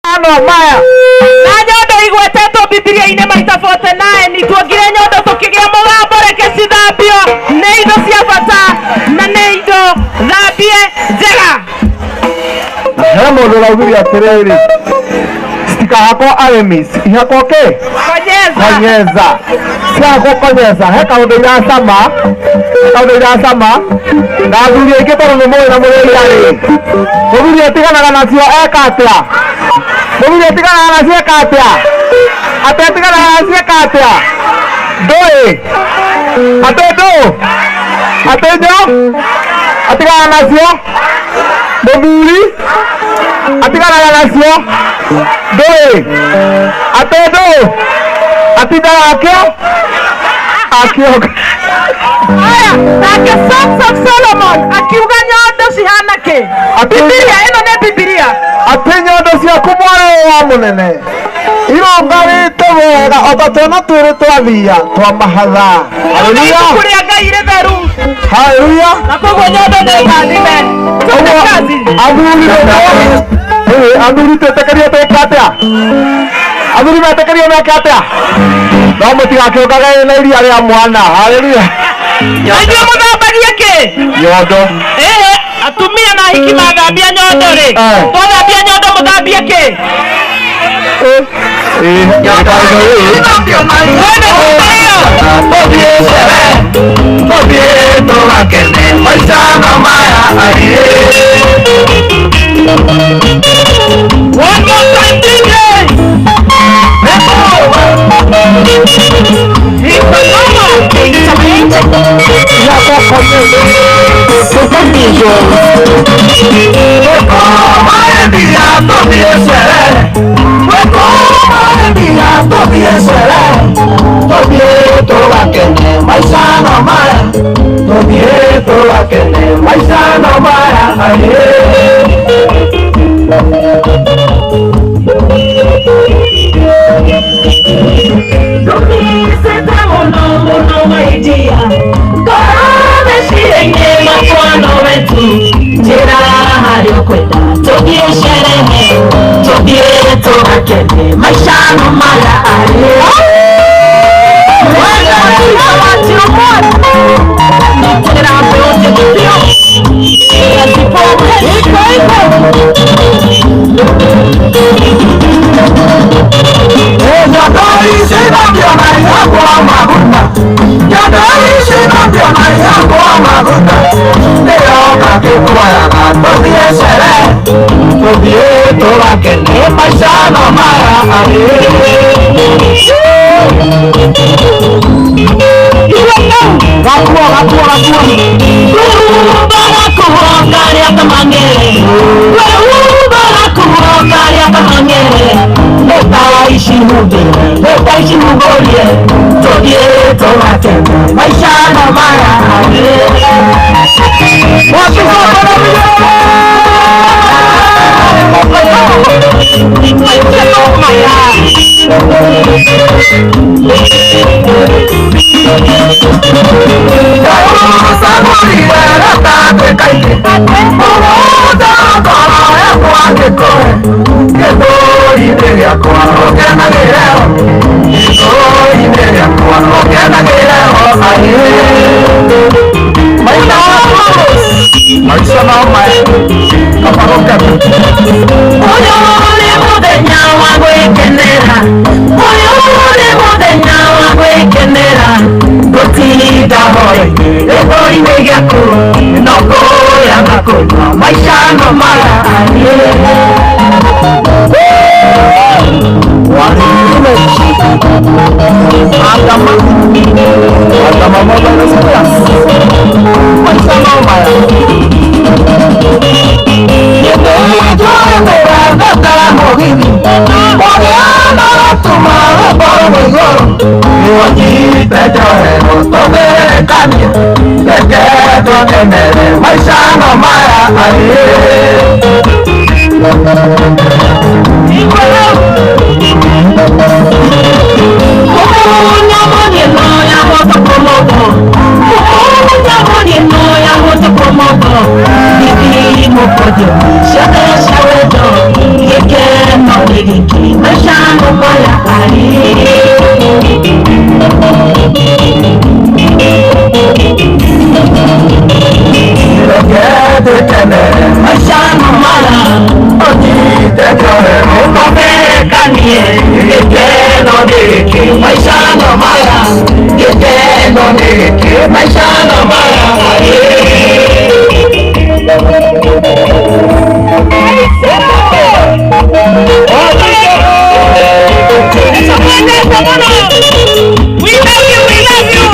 No maya na nyondo igwetetwo Bibilia-inĩ maita 49. Tuongire nyondo tũkĩgĩa mũgambo. Reke cithambio, nĩ indo cia bata na nĩ indo thambie njega. He mũndũ ũraugire atĩrĩrĩ, citikahakwo Arimis, ihakwo kĩ? Konyeza. Konyeza. Ciahakwo konyeza he kaũndũ iracama, he kaũndũ iracama. Na athuri aingĩ, tondũ nĩ mũĩ na mũrĩ rĩ, mũthuri atiganaga nacio eka atĩa? Mũthuri atiganaga nacio eka atĩa? Atĩ atiganaga nacio eka atĩa? Ndũĩ atĩ ndũ atĩ nyo atiganaga nacio, mũthuri atiganaga nacio ndũĩ atĩ ndũ atindaga akĩo akĩoga. Aya, nake Songs of Solomon akiuga nyondo cihana kĩ? Bibilia ĩno nĩ Bibilia. Atĩ nyondo ciaku, mwarĩ wa mũnene, irũngarĩte wega o ta twana twĩrĩ twa thia twa mahatha. Haleluya! Ibuku rĩa Ngai rĩtheru. Haleluya! Na koguo nyondo nĩ rathime. Twende kazi. Athuri nĩguo, athuri twĩtĩkĩrio twĩke atĩa? Athuri metĩkĩrio meke atĩa? No mũtigakĩũngage na iria rĩa mwana. Haleluya! Na inyuĩ mũthambagie kĩ? Nyondo. Ĩĩ, atumia na ahiki mathambia nyondo rĩ, twathambia nyondo mũthambie kĩ? Ĩĩ. Twende tũtĩo. Tũthiĩ cere, tũthiĩ tũgakene maica no maya aĩ. One more time, DJ. Iko noma. Ihakwo konyeza. Wekoma tũthiĩ cere, wekoma tũthiĩ cere, tũthiĩ tũgakene maica no maya, tũthiĩ tũgakene maica no maya aĩ. Ndũmicĩte mũno mũno maidia ngoro meciria-inĩ makwa nowe tu. Njĩra harĩa ũkwenda tũthiĩ sherehe, tũthiĩ tũgakene maica no maya arĩ. Ndutĩra mbeũ njĩthĩ biũ. Iko iko. Nyondo ici ndangĩona ihakwo maguta, nyondo ici ndangĩona ihakwo maguta, nĩyo ngakĩkuoyaga tũthiĩ cere, tũthiĩ tũgakene maica no maya arĩ. Gakuo, gakuo, gakuo. Barakuo karĩa kamang'ere, barakuo karĩa kamang'ere, leta ici humbĩre, leta ici humbũrie, tũthiĩ tũgakene maica no maya arĩ. Maica no maya. Ndagũcagũrire gatakwĩ kaingĩ mũgũnda ngoro yakwa ngĩkũhe gĩthũri-inĩ gĩakwa ũkenagĩre ho, gĩthũri-inĩ gĩakwa ũkenagĩre ho aĩ. Maica maica no maya kaba gũkena. Ũyũ nĩ mũthenya wa gwĩkenera, ũyũ nĩ mũthenya wa gwĩkenera, gũtinda hore-inĩ gĩthũri-inĩ gĩaku no kũrĩa na kũnyua maica no maya arĩ. Adama Adama mobile experience maica no maya. Mũgithi ũrĩa ũratũma rũkorwo igũrũ nĩũnyite njohero tũthekanie, reke tũkenere maica no maya aĩ. Ciothe cia wendo gĩkeno. Gĩkeno nĩ gĩkĩ maica no maya, gĩkeno nĩ gĩkĩ maica no maya. We love you, we love you.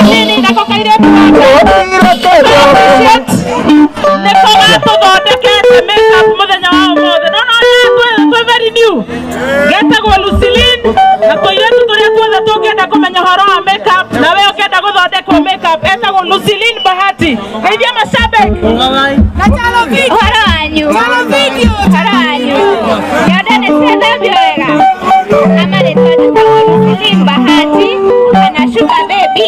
Nini nako kairĩtu gaka nĩko gatũthondekete makeup mũthenya wa ũmũthĩ. No no twĩ very new, getagwo Lucilin, na tũirĩtu tũrĩa tuothe tũngĩenda kũmenya ũhoro wa makeup, na we ũngĩenda gũthondekwo makeup, etagwo Lucilin Bahati. Geithia mashabiki. Ũhoro wanyu, ũhoro wanyu, nyondo nĩ ciathambio wega. Na marĩtwa njĩtagwo Lucilin Bahati kana Sugar Baby.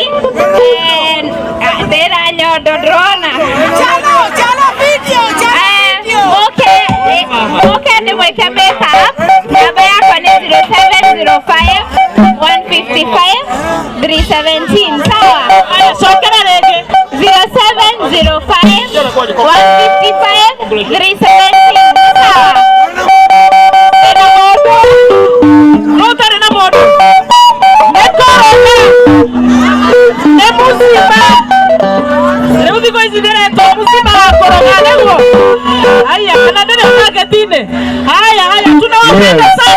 Ndĩra nyondo ndĩrona. Mũke mũke ndĩmwĩke makeup. Namba yakwa nĩ 0705 155 317, sawa? Aya, cokera rĩngĩ. 0705 155 317, sawa? Ndĩna mũndũ. Rũtarĩ na mũndũ nĩ kũrũga, nĩ mũciba. Rĩu thikũ ici ndĩretwo mũciba wa kũrũga, nĩguo. Aya, kana ndĩrĩ marketinĩ. Haya haya, tunawapenda sana.